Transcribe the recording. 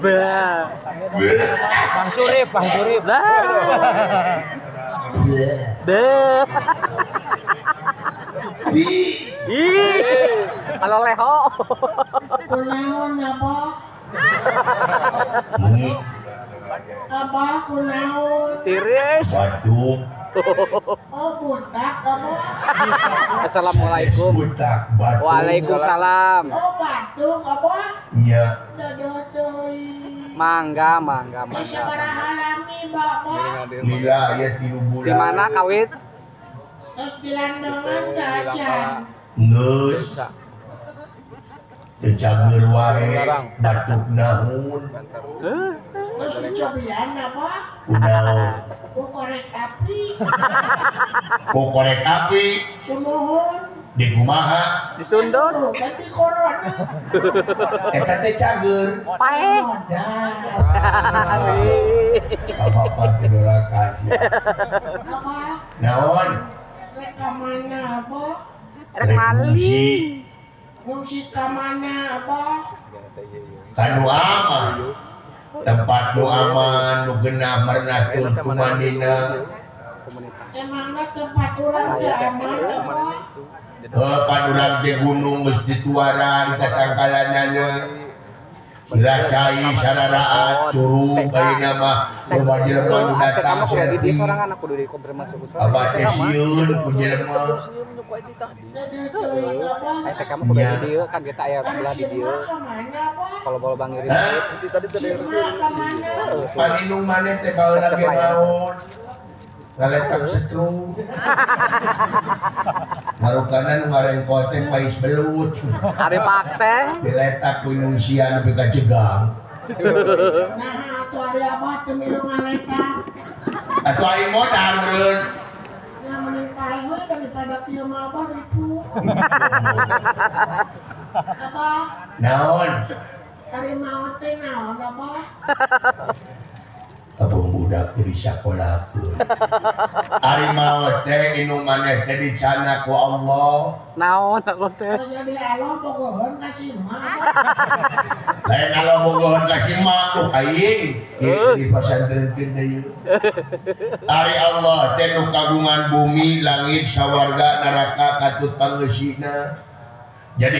Bah. Bang Surip, Bang Surip. Bah. Bah. Ih. Kalau leho. Kunaon apa? Apa kunaon? Tiris. Waduh. Oh, budak apa? Assalamualaikum. Budak batuk. Waalaikumsalam. Oh, batuk apa? Iya. Dadah teuing. Mangga, mangga, mangga. Sabaraha lami, Bapak? Lila ya 3 bulan. Di mana kawit? Terus dilandongan ke acan. Geus. Teu cager wae batuk naon. Terus dicobian apa? Kunaon? Ku korek api. Ku korek api. Sumuhun. Di kumaha? Disundut. Kan di corona. Eta teh cager. Paeh. Bapak teh doraka sia. Apa? Naon? Rek ka mana apa? Rek mali. Ngungsi ka mana apa? Ka nu aman. Tempat nu aman, nu genah merenah tumanina. Emangna tempat urang teh aman apa? Heuh, pan urang teh gunung geus dituaran katangkalanana. Diracai sararaat curug ayeuna mah loba jelema nu datang kudu di selfie. sorangan aku kudu dikonfirmasi ku sorangan. Abah teh sieun ku jelema. Dadah teuing apa? Aya TK mah kudu di dieu kan kita aya sebelah di dieu. Ka mana apa? Kalau bola bangirin Hah? Sirna ka mana? Paninung maneh teh baheula ge maot. Ngaletak setrum. Marukana nu ngarengkol teh pais belut. Ari pak teh. Diletak ku inungsia nepi ka jegang. Nah, atuh ari abah teu milu ngaletak. Atuh aing modal meureun. Ya mending paeh we daripada kieu mah abah ripuh. Abah, Naon? ari maot teh naon abah? Abang budak teu disakolakeun. Ari maot teh inung maneh teh dicana ku Allah. Naon aku teh. Oh, jadi Allah bogoheun ka si emak. Lain Allah bogoheun ka si emak tuh aing. Ieu di pasantrenkeun deui. Ari Allah teh nu kagungan bumi, langit, sawarga, neraka, katut pangeusina.